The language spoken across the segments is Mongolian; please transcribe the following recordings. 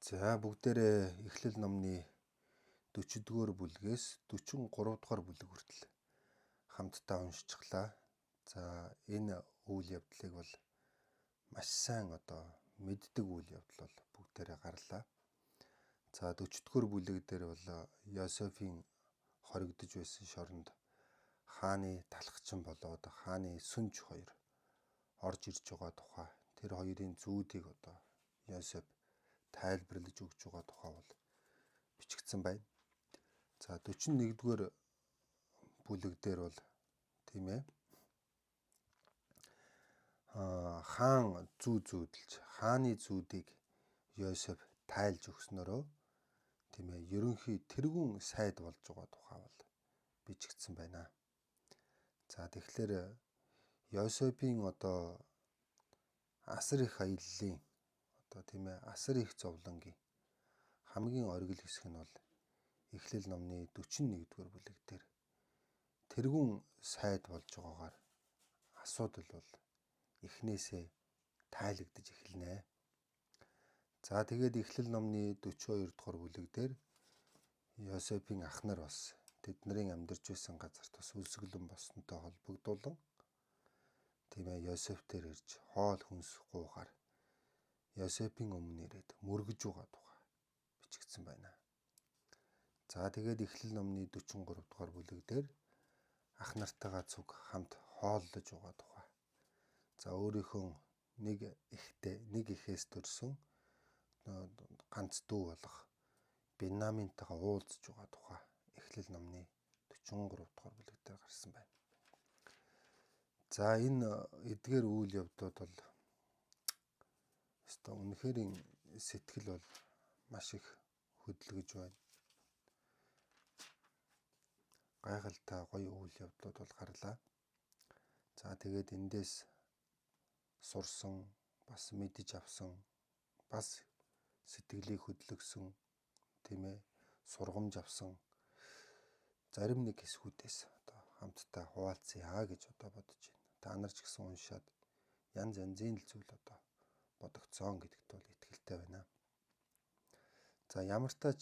За бүгдээрээ Эхлэл номны 40-р бүлгээс 43-р бүлэг хүртэл хамтдаа уншчихлаа. За энэ үйл явдлыг бол маш сайн одоо мэддэг үйл явдал бол бүгдээрээ гарлаа. За 40-р бүлэг дээр бол Йосефийн хоригдож байсан шоронд хааны талхчин болоод хааны сүнж хоёр орж ирж байгаа тухай, тэр хоёрын зүүдийг одоо Йосеф тайлбарлаж өгч байгаа тухай бол бичигдсэн байна. За 41-р бүлэг дээр бол тийм ээ хаан зүү зүүдэлж хааны зүүдийг Йосеф тайлж өгснөрөө тийм ээ ерөнхий тэргүүн сайд болж байгаа тухай бол бичигдсэн байна. За тэгэхээр Йосефийн одоо асар их аяллаа одоо тийм ээ асар их зовлонгийн хамгийн оргил хэсэг нь бол Эхлэл номны 41-р бүлэг дээр тэргүүн сайд болж байгаагаар асуудал бол эхнээсээ тайлагдаж эхэлнэ. За тэгээд Эхлэл номны 42 дугаар бүлэг дээр Йосефийн ах нар бас тэдний амьдарч байсан газарт бас өлсгөлөн боснонтой холбогдуулан тийм ээ Йосеф дээр ирж хоол хүнс гуйхаар Йосефийн өмнө ирээд мөргөж байгаа тухай бичигдсэн байна. За тэгээд Эхлэл номны 43 дугаар бүлэг дээр ах нартайгаа цуг хамт хооллож байгаа тухай. За өөрийнхөө нэг эхтэй нэг эхээс төрсөн ганц дүү болох Бенаминтайгаа уулзж байгаа тухай Эхлэл номны 43 дугаар бүлэг дээр гарсан байна. За энэ эдгээр үйл явдлууд бол ёстой үнэхээр сэтгэл бол маш их хөдөлгөж байна. Гайхалтай гоё үйл явдлууд бол гарлаа. За тэгээд эндээс сурсан, бас мэдэж авсан, бас сэтгэлийг хөдлөсөн, тийм ээ, сургамж авсан зарим нэг хэсгүүдээс одоо хамтдаа хуваалцъя гэж одоо бодож байна. Та нар ч гэсэн уншаад янз янзын л зүйл одоо бодогдсон гэдэгт бол итгэлтэй байна. За ямар ч тач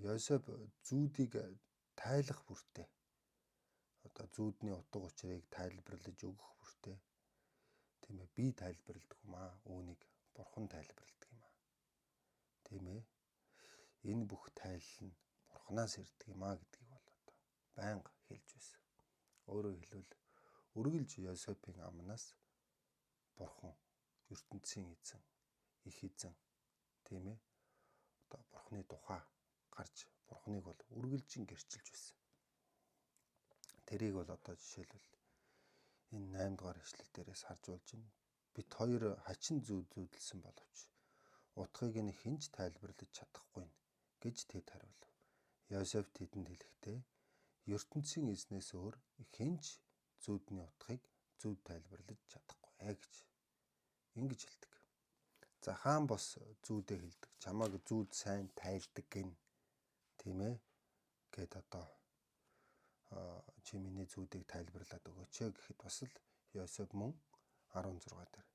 Йосеф зүүдийг тайлах бүртээ одоо зүүдний утга учирыг тайлбарлаж өгөх бүртээ тийм ээ би тайлбарладаг юм аа, үүнийг бурхан тайлбарладаг юм аа. Тийм ээ. Энэ бүх тайлал нь бурханаас ирдэг юм аа гэдгийг бол одоо байнга хэлж байсан. Өөрөөр хэлбэл үргэлж Йосефийн амнаас бурхан, ертөнцийн эзэн, их эзэн, тийм ээ. Одоо бурханы тухай гарч бурханыг бол үргэлжин гэрчилж байсан. Тэрийг бол одоо жишээлбэл энэ 8 дугаар ишлэл дээрээс харж болж байна. Бит хоёр хачин зүүд зүүдэлсэн боловч утгыг нь хэн ч тайлбарлаж чадахгүй гэж тэд хариулв. Йосеф тэдэнд хэлэхдээ ертөнцийн эзнээс өөр хэн ч зүүдний утгыг зөв тайлбарлаж чадахгүй гэж ингэж хэлдэг. За хаан бос зүүдээ хэлдэг. Чамааг зүүд сайн тайлдаг гин. Тийм ээ. Гэт одоо чи миний зүүдийг тайлбарлаад өгөөч гэхэд бас л Йосеф мөн 16 дээр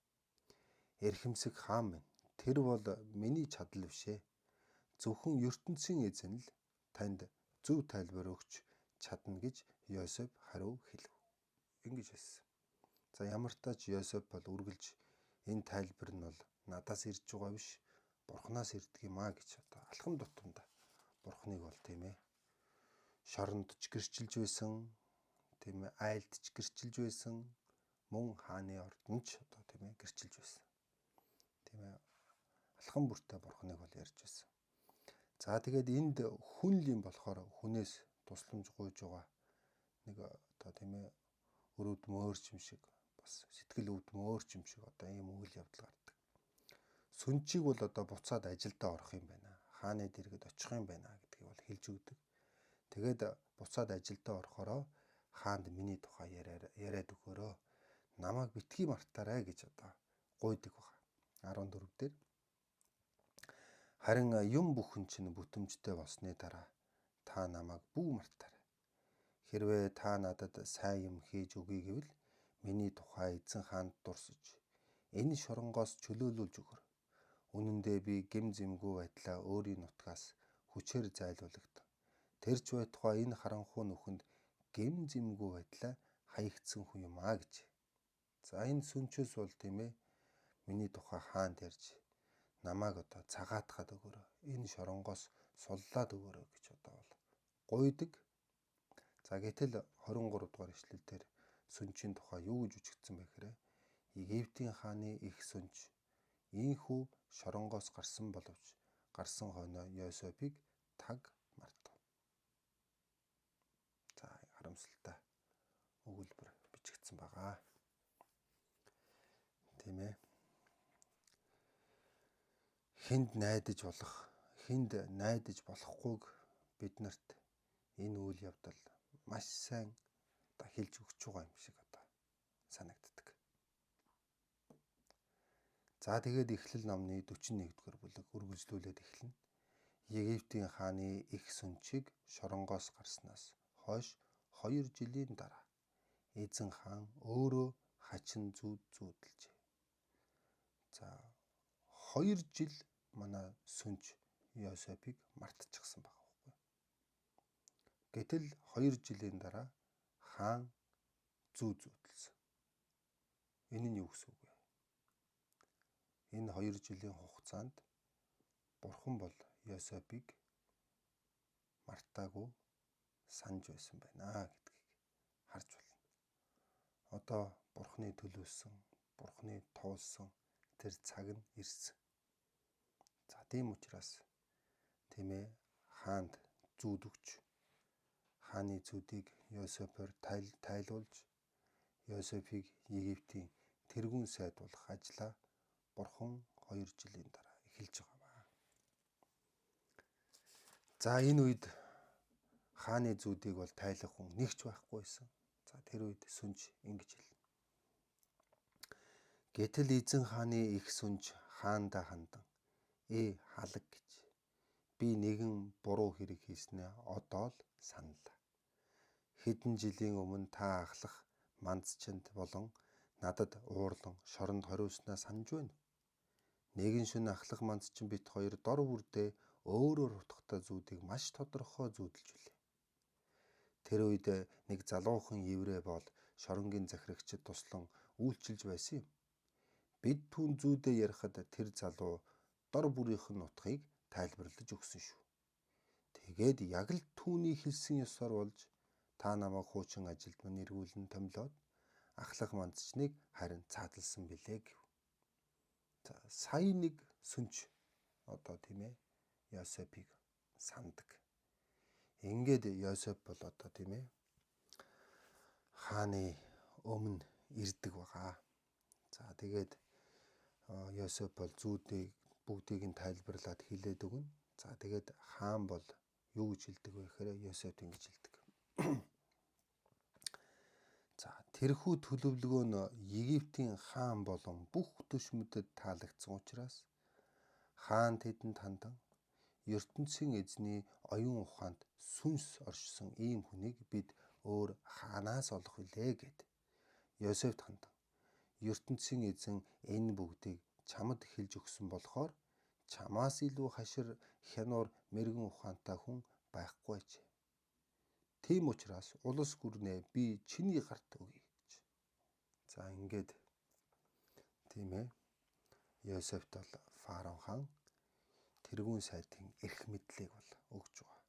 эрхэмсэг хаан минь, тэр бол миний чадал биш ээ. Зөвхөн ертөнцийн эзэн л танд зөв тайлбар өгч чадна гэж Йосеф хариу хэлв. Ингэж хэлсэн. За ямар тач Йосеф бол үргэлж энэ тайлбар нь бол надаас ирж байгаа биш, бурхнаас ирдэг юм а гэж одоо алхам тутамдаа бурхныг бол тийм ээ шоронд ч гэрчилж байсан, тийм ээ айлд ч гэрчилж байсан, мөн хааны ордонд ч одоо тийм ээ гэрчилж байсан. Тийм ээ алхам бүртээ бурхныг бол ярьж байсан. За тэгээд энд хүн л юм болохоор хүнээс тусламж гуйж байгаа нэг одоо тийм ээ өрөвдмөөр юм шиг бас сэтгэл өвдмөөр юм шиг одоо ийм үйл явдал гардаг. Сүнчийг бол одоо буцаад ажилдаа орох юм байна. Хааны дэргэд очих юм байна гэдгийг бол хэлж өгдөг. Тэгээд буцаад ажилдаа орохороо хаанд миний тухай яриад өгөөрөө. Намайг битгий мартаарай гэж одоо гуйдаг байна. 14 дээр. Харин юм бүхэн чинь бүтэмжтэй болсны дараа та намайг бүү мартаарай. Хэрвээ та надад сайн юм хийж өгье гэвэл миний тухай эзэн хаанд дурсаж энэ шоронгоос чөлөөлүүлж өгөр. Үнэн дээр би гэм зэмгүй байдлаа өөрийн нутгаас хүчээр зайлуулагдан. Тэр ч байтугай энэ харанхуй нүхэнд гэм зэмгүй байдлаа хаягдсан хүн юм а гэж. За энэ сүнчөөс бол тийм миний тухай хаанд ярьж намайг одоо цагаатгаад өгөөрэй. Энэ шоронгоос суллаад өгөөрэй гэж одоо бол гуйдаг. За гэтэл 23 дугаар ишлэл дээр сүнчийн тухай юу гэж үчигдсэн бэ гэхээр Египтийн хааны их сүнч ийхүү шоронгоос гарсан боловч гарсан хойноо Йосефийг таг мартав. За харамсалтай өгүүлбэр бичигдсэн байгаа. Тийм ээ. Хүнд найдаж болох, хүнд найдаж болохгүйг бид нарт энэ үйл явдал маш сайн одоо хэлж өгч байгаа юм шиг одоо санагддаг. За тэгээд Эхлэл номны 41-р бүлэг үргэлжлүүлээд эхэлнэ. Египтийн хааны их сүнчийг шоронгоос гарснаас хойш 2 жилийн дараа эзэн хаан өөрөө хачин зүүд зүүдэлжээ. За 2 жил манай сүнч Йосефийг мартчихсан байгаа байхгүй. Гэтэл 2 жилийн дараа хаан зүү зүүдэлсэн. Энэ нь юу гэсэн үг вэ? Энэ 2 жилийн хугацаанд Бурхан бол Йосефийг мартаагүй санаж байсан байна гэдгийг харж байна. Одоо Бурханы төлөвлөсөн, Бурханы туулсан тэр цаг нь ирсэн. За тийм учраас тийм хаанд зүүд өгч хааны зүүдийг Йосефээр тайлуулж Йосефийг Египтийн тэргүүн сайд болох ажлаа Бурхан 2 жилийн дараа эхэлж байгаа юм. За энэ үед хааны зүүдийг бол тайлах хүн нэг ч байхгүй байсан. За тэр үед сүнж ингэж хэлнэ. Гэтэл эзэн хааны их сүнж хаандаа хандан халаг гэж би нэгэн буруу хэрэг хийснээ одоо л саналаа. Хэдэн жилийн өмнө та ахлах мандчинд болон надад уурлан шоронд хориуснаа санаж байна. Нэгэн шөнө ахлах мандчин бит хоёр дор бүрдээ өөрөөр утгатай зүүдийг маш тодорхой зүүдэлж билээ. Тэр үед нэг залуухан еврей бол шоронгийн захирагчид туслан үйлчилж байсан юм. Бид түүн зүүдээ ярихад тэр залуу дор бүрийнх нь утгыг тайлбарлаж өгсөн шүү. Тэгээд яг л түүний хэлсэн ёсоор болж та намайг хуучин ажилд мань эргүүлэн томилоод ахлах мандчныг харин цаадалсан билээ гэв. За сая нэг сүнч одоо тийм Йосефийг сандаг. Ингээд Йосеф бол одоо тийм хааны өмнө ирдэг байгаа. За тэгээд Йосеф бол зүүдийг бүгдийг нь тайлбарлаад хэлээд өгнө. За тэгээд хаан бол юу гэж хэлдэг вэ гэхээр Йосеф ингэж хэлдэг. За тэрхүү төлөвлөгөө нь Египтийн хаан болон бүх төшмөдөд таалагдсан учраас хаан тэдэнд хандан ертөнцийн эзний оюун ухаанд сүнс оршсон ийм хүнийг бид өөр хаанаас олох вүлээ гэд. Йосефт хандан ертөнцийн эзэн энэ бүгдийг чамд хэлж өгсөн болохоор чамаас илүү хашир хянуур мэрэгэн ухаантай хүн байхгүй ажээ. Тийм учраас улс гүрнээ би чиний гарт өгье гэж. За ингээд тийм Йосефт бол фараон хаан тэргүүн сайдын эрх мэдлийг бол өгж байгаа.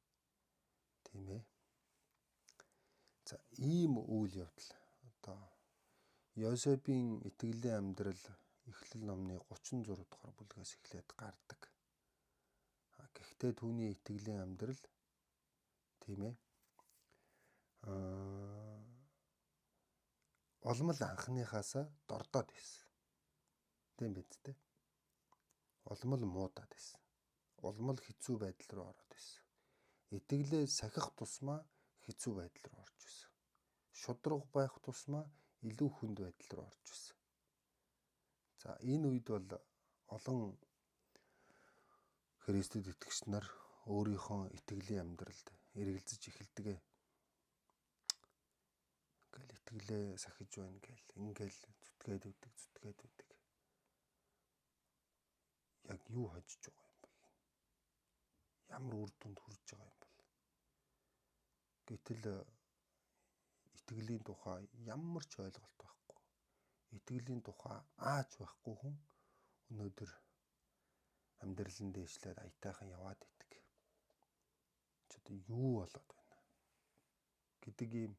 Тийм За ийм үйл явдал одоо Йосефийн итгэлийн амьдрал Эхлэл номны 36 дугаар бүлгээс эхлээд гардаг. Гэхдээ түүний итгэлийн амьдрал тийм улам л анхныхаасаа дордоод байсан. Тийм биз дээ. Улам л муудаад байсан. Улам л хэцүү байдал руу ороод байсан. Итгэлээ сахих тусмаа хэцүү байдал руу орж исэн. Шудраг байх тусмаа илүү хүнд байдал руу орж исэн. За энэ үед бол олон Христэд итгэгч нар өөрийнхөө итгэлийн амьдралд эргэлзэж эхэлдэг. Ингээл итгэлээ сахиж байна гэл ингээл зүтгээд өгдөг. Яг юу хожиж байгаа юм бол? Ямар үр дүнд хүрж байгаа юм бол? Гэтэл итгэлийн тухай ямар ч ойлголт байхгүй. Итгэлийн тухай аач байхгүй хүн өнөөдөр амьдрал нь дээшлээд аятайхан яваад идэг. Ч одоо юу болоод байна гэдэг ийм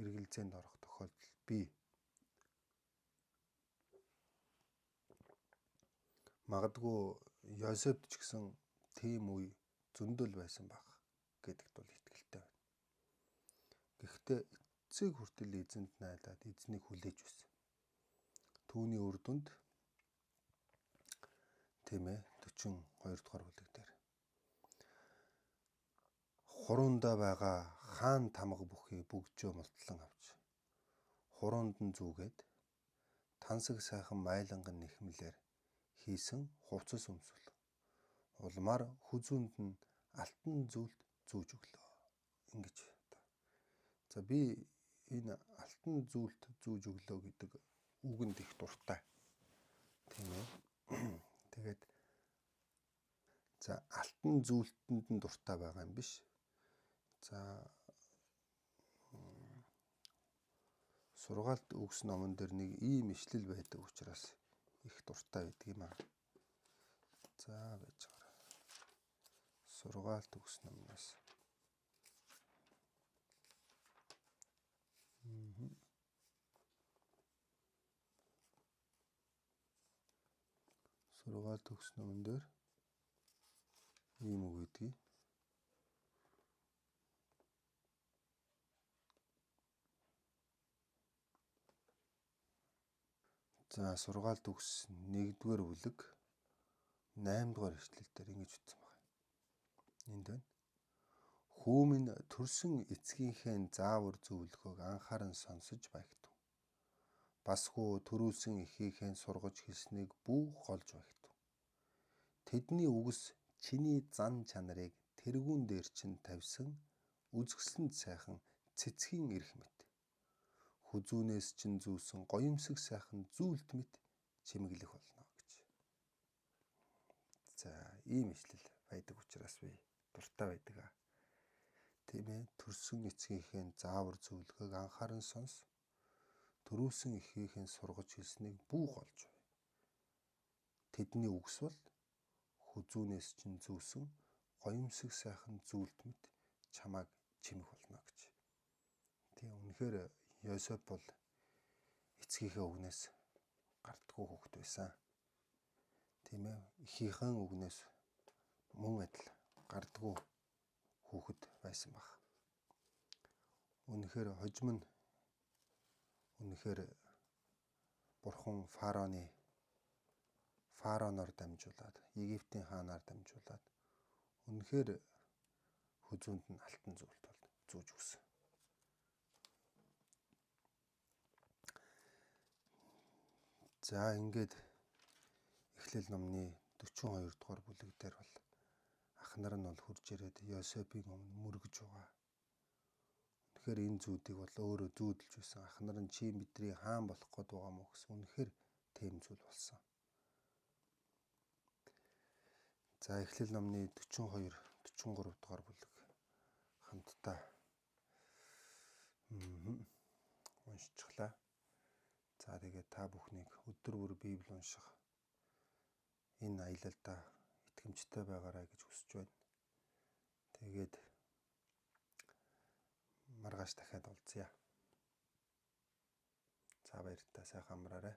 эргэлзээнд орох тохиолдол бий. Магадгүй Йосеф ч гэсэн тийм үе зөндөл байсан байх гэдэгт бол итгэлтэй байна. Гэхдээ эцэг хүртэл эзэнд найдаад эзнийг хүлээж байсан. Түүний үр дүнд тийм 42 дугаар бүлэг дээр хурундаа байгаа хаан тамга бүхий бүгжөө мултлан авч хуруунд нь зүгээд тансаг сайхан майланган нэхмлээр хийсэн хувцас өмсөл. Улмаар хүзүүнд нь алтан зүйлд зүүж өглөө. Ингэж. За би энэ алтан зүйлд зүүж өглөө гэдэг үгэнд их дуртай. Тийм ээ. Тэгээд за алтан зүйлтэнд нь дуртай байгаа юм биш. За сургаалт үгс номон дээр нэг ийм ишлэл байдаг учраас их дуртай байдаг юм аа. За байж байгаа. Сургаалт үгс номноос. Сургаалт үгс номон дээр ийм үг гэдгийг. За сургаалт үгс 1-р бүлэг 8-р эшлэл дээр ингэж бичсэн байна. Энд байна. Хүүмэн төрсөн эцгийнхээ заавар зөвлөхөг анхааран сонсож байгтав. Басгүй төрүүлсэн эхийнхээ сургаж хэлснийг бүү голж байгтав. Тэдний үгс чиний зан чанарыг тэргүүн дээр чинь тавьсан үзэсгэлэнд сайхан цэцгийн эрх мэт. Хүзүүнээс чинь зүүсэн гоёмсог сайхан зүйлт мэт чимэглэх болно гэж. За ийм ишлэл байдаг учраас би дуртай байдаг. Тийм ээ, төрсөн эцгийнхээ заавар зөвлөгөөг анхааран сонс. Төрүүлсэн эхийнхээ сургаж хэлснийг бүү голж бай. Тэдний үгс бол хүзүүнээс чинь зүүсэн гоёмсог сайхан зүйлт мэт чамааг чимэх болно гэж. Тийм үнэхээр Йосеф бол эцгийнхээ үгнээс гардггүй хүүхэд байсан. Тийм ээ, эхийнхээ үгнээс мөн адил гардггүй хүүхэд байсан баг. Үнэхээр хожим нь үнэхээр бурхан фараоноор дамжуулаад, Египтийн хаанаар дамжуулаад үнэхээр хүзүүнд нь алтан зүйлт бол зүүж өгсөн. За ингээд Эхлэл номны 42 дугаар бүлэг дээр бол ах нар нь бол хурж ирээд Йосефийн өмнө мөргөж байгаа. Үнэхээр энэ зүүдийг бол өөрөө зүүдэлж байсан. Ах нар нь чи бидний хаан болох гээд байгаа мó гэсэн үнэхээр тийм зүйл болсон. За Эхлэл номны 42, 43 дугаар бүлэг хамтдаа уншчихлаа. За тэгээд та бүхнийг өдөр бүр Библи унших энэ аялалдаа итгэмжтэй байгаарай гэж хүсэж байна. Тэгээд маргааш дахиад уулзъя. За баяртай, сайхан амраарай.